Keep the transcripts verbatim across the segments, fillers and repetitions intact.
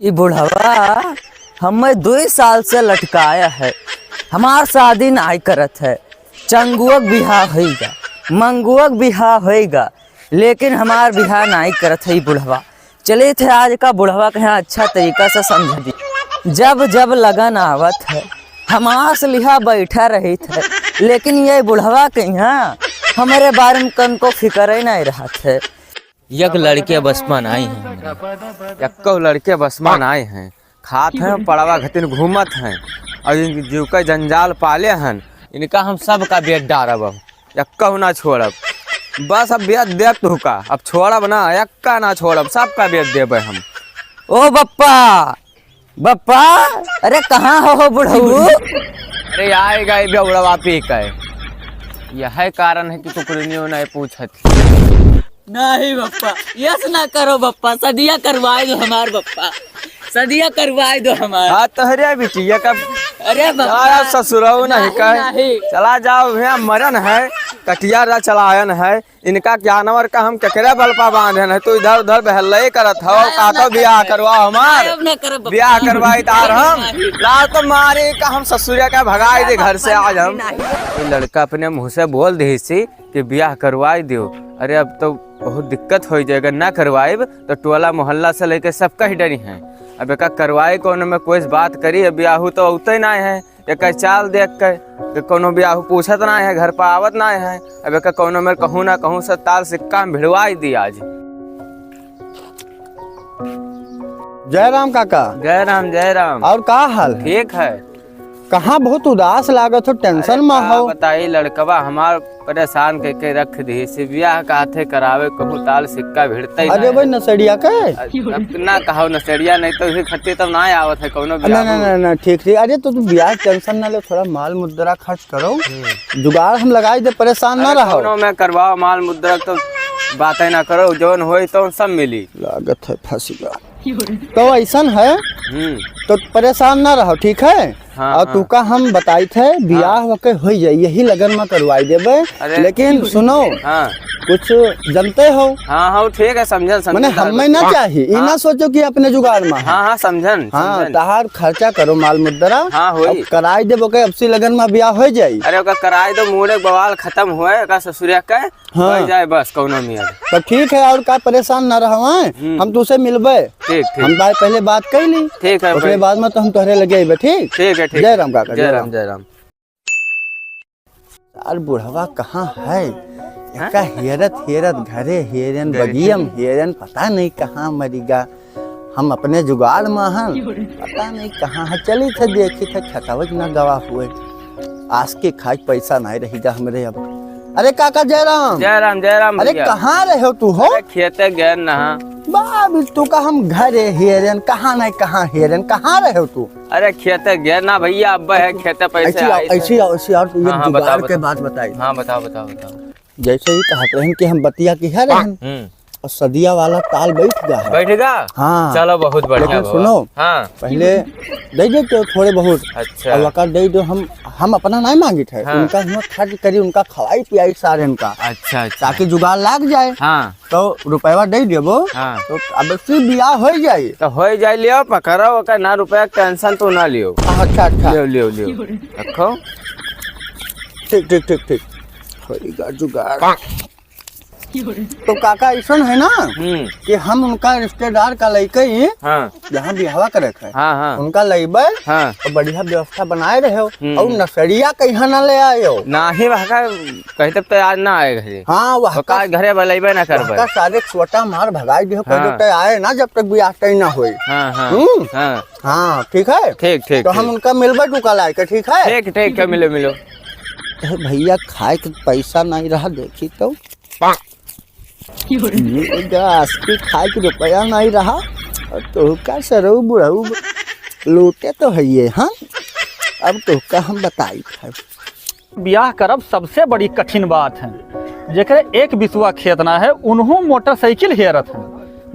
ई बुढ़वा हमें दुई साल से लटकाया है, हमार शादी नाई करत है। चंगुअक बिहा होइगा, मंगुअक बिहा होइगा, लेकिन हमार बिहा नाई करत है ई बुढ़वा। चलित है आज का बुढ़वा के यहाँ अच्छा तरीका से समझ दी। जब जब लगन आवत है, हमास लिहा बैठा रहित है, लेकिन ये बुढ़वा के यहाँ हमरे बारे में कनको फिकर ही नाई रहत है। एक लड़के बस में नाई है हमरे। एक्को लड़के बस में नाई हैं। खात हैं, पड़वा घतिन घूमत हैं। और इन जीव का जंजाल पाले हन, इनका हम सब का बेच डारब अब। एक्को ना छोड़ब। बस अब बेच देब तुहका। अब छोड़ब ना, एक्का ना छोड़ब, सब का बेच देबे हम। ओ बप्पा, बप्पा, अरे कहाँ हो, हो बुढ़ऊ? अरे आए गए बेउड़वा पी के। यह कारण है कि टुकड़नियों नहीं पूछत। नहीं बप्पा, यस ना करो बप्पा, सदिया करवाए दो हमार बप्पा, सदिया करवाए दो हमार। हाँ, तोहरे बिटिया का अरे बप्पा, सारा ससुरऊ नहीं नहीं, कहे। नहीं। चला जाओ भैया, मरन है, कटिया रा चलायन है, इनका ज्ञानवर का हम केकरे बल पा बांधे नहीं, तू इधर उधर बहल्ले करत हो, नहीं, का अब तो ना बियाह करबे। करवा हमार। नहीं, अब ना करब बप्पा। बियाह करवाई तार हम, नहीं। ला तो मारे का हम ससुरिया का भगाई दे घर से आज हम। नहीं। ये लड़का अपने मुँह से बोल दे सी कि बियाह करवाई दियो। अरे अब तो बहुत दिक्कत होइ जाए, अगर ना करवाइब तो टोला मोहल्ला से लेके सब कह डरी हैं। अब एका करवाए कौन में कोई बात करी, अब बियाहू तो अउते ना है, एकर चाल देख के कि कौनो बियाहू पूछत ना है, घर पर आवत ना है। अब एका कौनो में कहूँ ना कहूँ से ताल सिक्का में भिड़वाई दी आज। जय राम काका। जय राम, जय राम। और का हाल है? ठीक है। कहाँ बहुत उदास लागत हो, tension अरे में का हो। बताई, लड़कवा हमार परेशान करके रख दी, से बियाह का हाथे करावे, कहूँ ताल सिक्का भिड़ते ही अरे ना भाई, है। नसड़िया के? अब ना कहो नसड़िया, नहीं तो ही खट्टी तब ना आवत है कौनो ना, ना, बियाह। ना, ना, ठीक, ठीक। अरे तो तू बियाह tension ना ले, थोड़ा माल मुद्रा खर्च करो, हम्म। जुगाड़ हम लगाई दे, परेशान ना अरे रहो। कौनो में करवाओ माल मुद्रा, तो बातें ना करो, जौन होई तो सब मिली। लागत है फंसी बा। तो ऐसन है, हम्म। तो परेशान ना रहो, ठीक है? हाँ, और हाँ। तुका हम बताइत है, बियाह हाँ। होके होई जाई, यही लगन में करवाई देबे। अरे। लेकिन सुनो, हाँ। कुछ जनते हो। हाँ, हाँ, ठीक है, समझन, समझन, मने दादा। हमें ना हाँ। चाही, ई ना हाँ। सोचो कि अपने जुगाड़ में है। हाँ, हाँ, समझन, हाँ, समझन। तहार खर्चा करो माल मुद्रा। हाँ, होई। अब कराई देबो के, अब सी लगन में बियाह हो जाई। अरे, ओका कराई दो, मूड़े बवाल खत्म होए, ओका ससुरिया के हाँ। हो जाए बस, कौनो मियाँ। तो ठीक है, और का परेशान ना रहो, हैं? हम्म। हम तुसे मिलबे। ठीक, ठीक। हम बात, पहले बात कर ली। ठीक है ओकरे भाई। बाद में तो हम तोहरे लगे अइबे, ठीक? ठीक है, ठीक जय है। राम काका, जय जय राम, राम। जय राम। यार, बुढ़वा कहाँ है? हाँ? एका हेरत, हेरत घरे हेरन, घरे। बगियम हेरन, पता नहीं कहाँ मरिगा। हम अपने जुगाड़ में हन, पता नहीं कहाँ है। चली थे, देखी थे, खेतवज ना गवा हुए। आज के खाए पैसा नहीं रही जा हमरे अब। अरे काका जयराम। जयराम, जयराम अरे भैया। कहाँ रहे हो तू हो? अरे खेते गए ना। बाबी तू का हम घरे हेरन, कहाँ नहीं कहाँ हेरन, कहाँ रहे हो तू? अरे खेते गए ना भैया, अब है खेते पैसे ऐसी आओ, आए थे। ऐसी आओ, ऐसी आओ, तू हाँ, एक हाँ, बताओ, जुगाड़ के बताओ। बात बताई। हाँ, बताओ, बताओ, बताओ। जैसे ही कहत रहन कि हम बतिया की है रहन, हम्म। और सदिया वाला ताल बैठ गया है। बैठ गया? हाँ। चलो, बहुत बढ़िया लेकिन बाबा। सुनो, हाँ। पहले दे दे तो थोड़े बहुत। अच्छा। और वकर दे दो, हम, हम अपना नहीं मांगित है। हाँ। उनका हम खर्च करी, उनका खवाई पियाई सारे उनका। अच्छा, अच्छा। ताकि जुगाड़ लाग जाए। हाँ। तो रुपया दे देबो। हाँ। तो अब सी बियाह हो जाए। तो हो जाए, लियो, पकड़ो, ओकर ना रुपया के tension तो ना लियो। अच्छा, अच्छा। लियो, लियो, लियो। रखो। ठीक, ठीक, ठीक, ठीक। होइगा जुगाड़। तो काका ऐसन है ना हम्म। कि हम उनका रिश्तेदार का लइके ही हाँ। जहाँ बियाहवा करे के है, हाँ, हाँ। उनका लइबे हाँ। तो बढ़िया व्यवस्था बनाए रहे हो। हम्म। और नसरिया कहाँ ना ले आए हो। नाही, वहाँ का कहते तो आज ना आए घरे। हाँ, वहाँ तो का का घरे बलइबे ना वहाँ करबे। का सारे छोटा मार भगाई दियो, कह दो हाँ। तो आए ना जब तक बियाह तय ना होई। हाँ, हाँ, हम्म। हाँ। हाँ, ठीक है? ठीक, ठीक, तो हम ठीक। उनका मिलबे तू कल आए के, ठीक है? ठीक, ठीक है, मिलो, मिलो। ए भैया, खाए के पैसा नहीं रहा, देखी तो। ये गैस के खाए के रुपया नहीं रहा, और तोहका सरऊ बुढ़ऊ लूटे तो है ये, हाँ? अब तोहका हम बताई है। बियाह करब सबसे बड़ी कठिन बात है। जेकरे एक बिसुआ खेत ना है, उनहू मोटरसाइकिल हेरत हैं।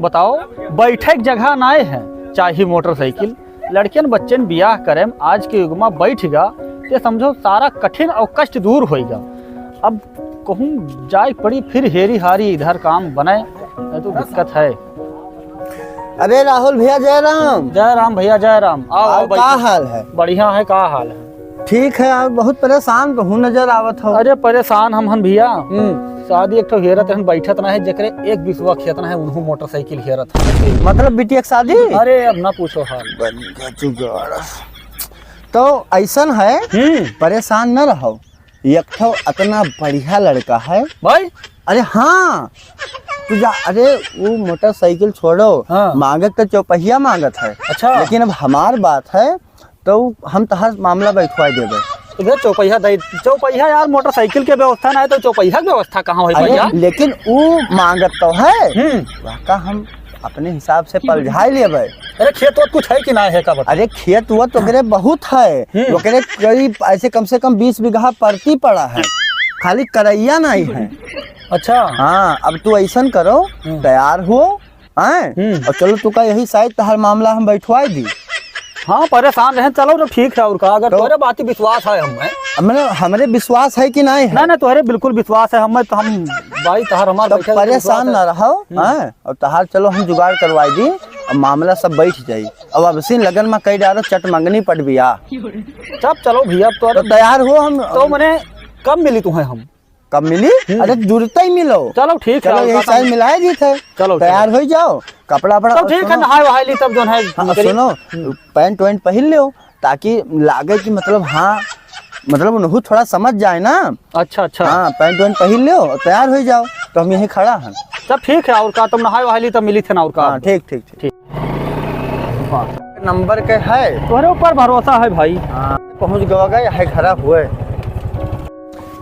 बताओ, बैठे के जगह नाय है, चाही मोटरसाइकिल। लड़कियन बच्चन बियाह करे में आज के युग में बैठ गा, ते समझो सारा कठिन और कष्ट दूर होइगा। अब कहूँ जाए पड़ी, फिर हेरी हारी इधर काम बने, नहीं तो दिक्कत है। अरे राहुल भैया, जय राम। जय राम भैया, जय राम। आओ, आओ, और का बैठो। हाल है? बढ़िया है, का हाल है? ठीक है, आप बहुत परेशान कहूँ नजर आवत हो। अरे परेशान हम हन भैया। हम्म। शादी एक ठो हेरत हन, बैठत ना है, जेकरे एक बिसवा खेत ना है, उन्हों मोटरसाइकिल हेरत है। मतलब बिटिया के शादी? अरे अब ना पूछो हाल। बन गया जुगाड़। तो ऐसन है, हम्म। परेशान न रहो। एक ठो अतना बढ़िया लड़का है। भाई? अरे हाँ, तू जा, अरे वो मोटरसाइकिल छोड़ो, हाँ। मांगत तो चौपहिया मांगत है। अच्छा। लेकिन अब हमार बात है, तो हम तहार मामला बैठवा देबे। तो भैया चौपहिया दे, चौपहिया यार, मोटरसाइकिल के व्यवस्था ना है, तो चौपहिया के व्यवस्था कहाँ होई अरे, भैया? लेकिन वो मांगत तो है, हम्म। वह का हम अपने हिसाब से पलझाई लेबे। अरे खेत वत कुछ है कि ना है का बता? अरे खेत वत ओकरे बहुत है, हम्म। ओकरे करीब ऐसे कम से कम बीस बीघा परती पड़ा है, खाली करैया नहीं है। अच्छा। हाँ, अब तू ऐसन करो, हम्म। तैयार हो, हैं? हम्म। और चलो तू का यही साइड तहार मामला हम बैठवाई दी। हाँ, परेशान रहे, चलो तो ठीक है, और का, अगर तो तोहरे बात ही विश्वास है हमें। अब मैंने, हमरे विश्वास है कि नहीं है? ना, ना, तोहरे बिल्कुल विश्वास है हमें, तो हम, भाई, तहार हमार तब बैठे परेशान विश्वास है। ना रहो, हम्म। हैं? और तहार चलो हम जुगाड़ करवाई दी, अब मामला सब बैठ जाई। अब अब सीन लगन में कई डारो चट मंगनी पट बिया। सब चलो भैया, तो तो तैयार हो हम। तो मने कब मिली तुम्हें हम? कब मिली? हम्म। अरे जुड़ते ही मिलो। चलो ठीक है, चलो और यही का साइड काम? मिलाए दी थे। चलो, तैयार चलो। हो जाओ, कपड़ा वपड़ा तो ठीक है, सुनो। नहाए वहाए ली तब जो है हाँ, निकली। सुनो, हम्म। पैंट वैंट पहन लो, ताकि लागे कि मतलब हाँ, मतलब उन्हों थोड़ा समझ जाए ना। अच्छा, अच्छा। हाँ, पैंट वैंट पहन लो, तैयार हो जाओ, तो हम यहीं खड़ा हैं। सब ठीक है, और का, तुम नहाए वहाए ली तब मिली थे ना, और का। हाँ, ठीक, ठीक, ठीक। ठीक। नंबर के है। तोहरे ऊपर भरोसा है भाई। हाँ, पहुँच गवा गए, है खड़ा हुए।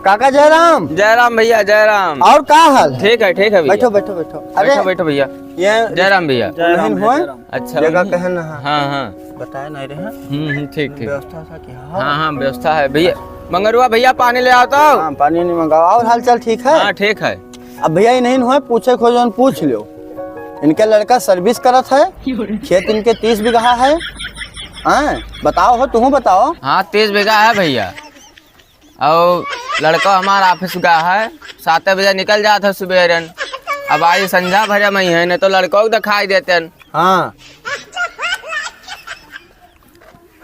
काका जयराम। जयराम भैया, जयराम। और का हाल है? ठीक है, ठीक है भैया। बैठो, बैठो, बैठो। अरे, बैठो, बैठो भैया। ये जयराम भैया। जयराम, नहीं हुए? जयराम। अच्छा, जगह वही। कहे ना। हाँ, हाँ। बताए नहीं रहे। हम्म, हम्म, ठीक, ठीक। व्यवस्था था कि हाँ? हाँ, हाँ, व्यवस्था है भैया। मंगरुआ भैया, पानी ले आओ तो। हाँ, पानी नहीं मंगाओ। और हाल चाल ठीक है? हाँ, ठीक है। अब भैया, ये नहीं हुए, पूछे खोजन पूछ लियो। इनके लड़का सर्विस करत है, खेत इनके तीस बीघा है। हाँ, बताओ हो, तुहूँ बताओ। हाँ, तीस बीघा है भैया। और लड़का हमार ऑफिस गा है, सात बजे निकल जात है सुबेरन। अब आज संझा भरे में ही है, नहीं तो लड़का को दिखाई देतन। हाँ।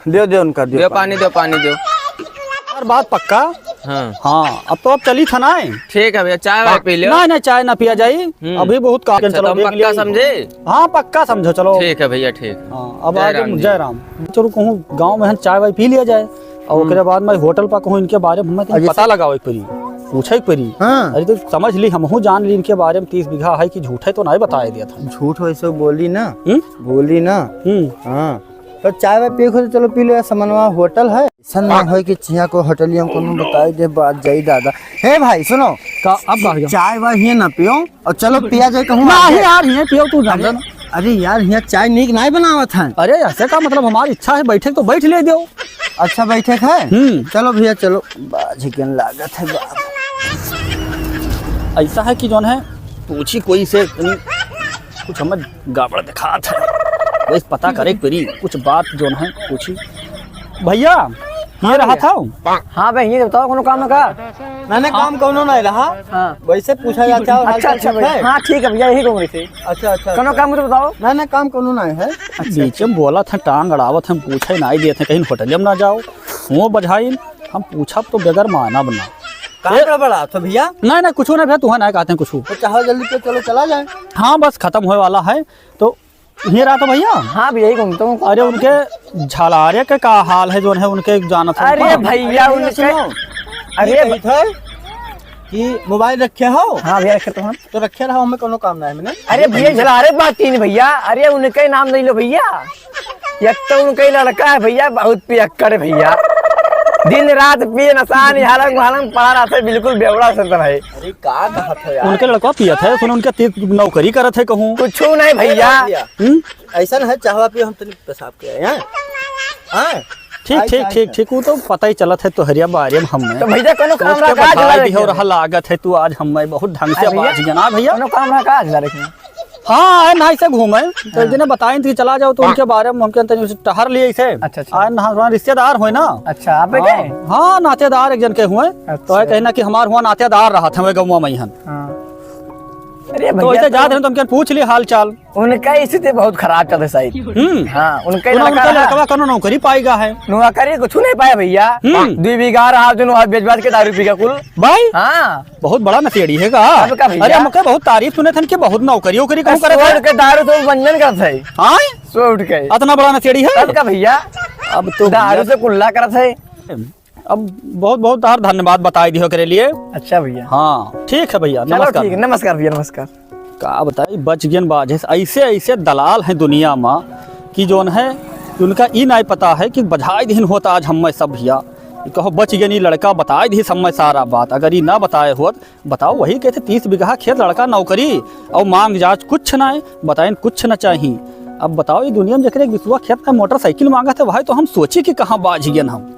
दियो, दियो उनका, दियो दियो पानी। पानी, दियो पानी, दियो। और बात पक्का? हाँ। हाँ, अब तो अब चली था ना। ठीक है भैया, चाय वाय पी लियो। ना, ना, चाय ना पिया जाई। हम्म। अभी बहुत काम, अच्छा, चलो, तो हम देख पक्का लिया। समझे? हाँ, पक्का समझो, चलो। ठीक है भैया, ठीक। हाँ, अब जय आगे राम जी। जय राम। चलो, कहूँ गाँव में हम चाय वाय पी लिया जाए। और हम्म। ओकरे बाद में होटल पर कहूँ इनके बारे में हमें कहीं अरे पता से लगावे के पड़ी, पूछे के पड़ी। हाँ। अरे तो समझ ली, हमहू जान ली इनके बारे में, तीस बीघा है कि झूठे तो नहीं बताया दिया था। झूठ वैसे बोली ना। हम्म? बोली ना। हम्म। हाँ। तो चाय वाय पिए खुद चलो पी लो यार, समनवा होटल है। ऐसा ना होए कि चिया को होटलिया में कोनो बताई दे बात जाई दादा। हे भाई सुनो। का, अब का भैया? चाय वाय हियाँ ना पियो और चलो पिया जाए कहूँ नहीं आगे। यार, हियाँ पियो तू अरे, जान। अरे यार, हियाँ चाय नीक नहीं बनावत है। अरे ऐसे का मतलब, हमारी इच्छा है बैठे तो बैठ ले दो। अच्छा बैठे है? हम्म। चलो भैया चलो। बाझ के लागत है बाप। ऐसा है कि जौन है, पूछी कोई से, कुछ हमें गड़बड़ दिखात है, वैसे पता करे के पड़ी, कुछ बात जौन है पूछी। भैया, ये हाँ रहा भैया। था। हाँ भाई, ये बताओ, कोनो काम का? नहीं, नहीं, काम कोनो नहीं रहा। हाँ। वैसे पूछा जाता है, अच्छा, हाल चाल अच्छा ठीक भैया। है? हाँ, ठीक है भैया, यही कहूँ वैसे। अच्छा, अच्छा, कोनो अच्छा। काम तो बताओ। नहीं, नहीं, काम कोनो नहीं है। अच्छा, बीच में बोला था, टांग अड़ावत हम पूछे नहीं दिए थे, कहीं होटल में ना जाओ, वो बझाइन, हम पूछब तो बगैर मानब ना। का ए- गड़बड़ा तो भैया? नहीं, नहीं, कुछ नहीं भैया, तुहा नहीं कहते हैं कुछ। तो चाहो जल्दी पे चलो, चला जाए। हाँ, बस खत्म होए वाला है, तो ये रहा तो भैया। हाँ भैया, यही घूमता हूँ। अरे, उनके झलारे के का हाल है, जौन है उनके जानत है अरे ना? भैया, अरे, उनके सुनो, अरे ये भ- कही था कि मोबाइल रखे हो? हाँ भैया, रखे तो हम। तो रखे रहो, हमें कोनो काम ना है, मैंने। अरे भैया, झलारे बात ही नहीं भैया, अरे उनके नाम नहीं लो भैया, एक तो उनके लड़का है भैया, बहुत पियक्कड़ है भैया, दिन रात पिए नशा निहालम गुहालम पड़ा रहता है, बिल्कुल बेवड़ा से तो है। अरे का कहत हो यार? उनके लड़का पियत है, सुनो उनके तीस नौकरी करत है कहूँ। कुछ नहीं भैया। भैया, हम्म? ऐसा ना है, चाहवा पियो, हम तनी पेशाब के आए हैं। हाँ? ठीक, आई, ठीक, आई, ठीक, आई। ठीक, वो तो पता ही चलत है तोहरिया बारे में हमें। तो भैया, कोनो तो काम उसके रहा, का बधाई झगड़ा दी हो रखे रहा, हैं? लागत है तू आज हमें बहुत ढंग से अरे भैया, बाज गया ना भैया। कोनो काम रहा, का झगड़ा रखे हैं? हाँ, आए ना इसे घूमे, तो हाँ। जिन्हें बताएं तो चला जाओ, तो हाँ। उनके बारे में हमके तनी उसे टहर लिए इसे। अच्छा, अच्छा। आए ना, हमारे रिश्तेदार होए ना। अच्छा, आप हाँ, के? हाँ, नातेदार एक जन के हुए। तो अच्छा। है कहना कि हमार हुआ नातेदार रहा था, वह गौवा में ही हन। हाँ। अरे तो भैया, वैसे तो जात रहे तो हमके पूछ ली हाल चाल। उनका स्थिति बहुत खराब चलत है शायद। हम्म। हाँ, उनका उन्हें, लड़का उनका रहा। लड़कवा कोनो नौकरी पाएगा है? नौकरी कुछ नहीं पाया भैया। हम्म। दुई बीघा रहा, जो आज बेच बाच के दारू पी गया कुल। भाई? हाँ। बहुत बड़ा नशेड़ी है का? अब का भैया? अरे, हमके बहुत तारीफ सुने थन कि बहुत नौकरी ओकरी कहूँ करत है। छोड़ के दारू तो बंजन करत है। हाँ? छोड़ के। इतना बड़ा नशेड़ी है? अब का भैया? अब तो दारू भैया से कुल्ला करत है। अब बहुत बहुत तार धन्यवाद बताई दियो ओकरे लिए। अच्छा भैया। हाँ, ठीक है भैया, चलो नमस्कार। ठीक है, नमस्कार भैया, नमस्कार। का बताई, बच गयन बाझे से। ऐसे ऐसे दलाल हैं दुनिया मा कि जौन है, उनका ई नाहीं पता है कि बझाई दिहिन होत आज हम्मे सब भैया। ई कहो बच गयन, ई लड़का बताई दिहिस हम्मे सारा बात। अगर ई ना बताए होत, बताओ, वही कहते तीस बीघा खेत, लड़का नौकरी और मांग जांच कुछ ना है, बताइन कुछ ना चाही। अब बताओ, ई दुनिया में जेकरे एक बिसुआ खेत में मोटरसाइकिल मांगत है, भाई, तो हम सोची कि कहाँ बाझ गयन हम।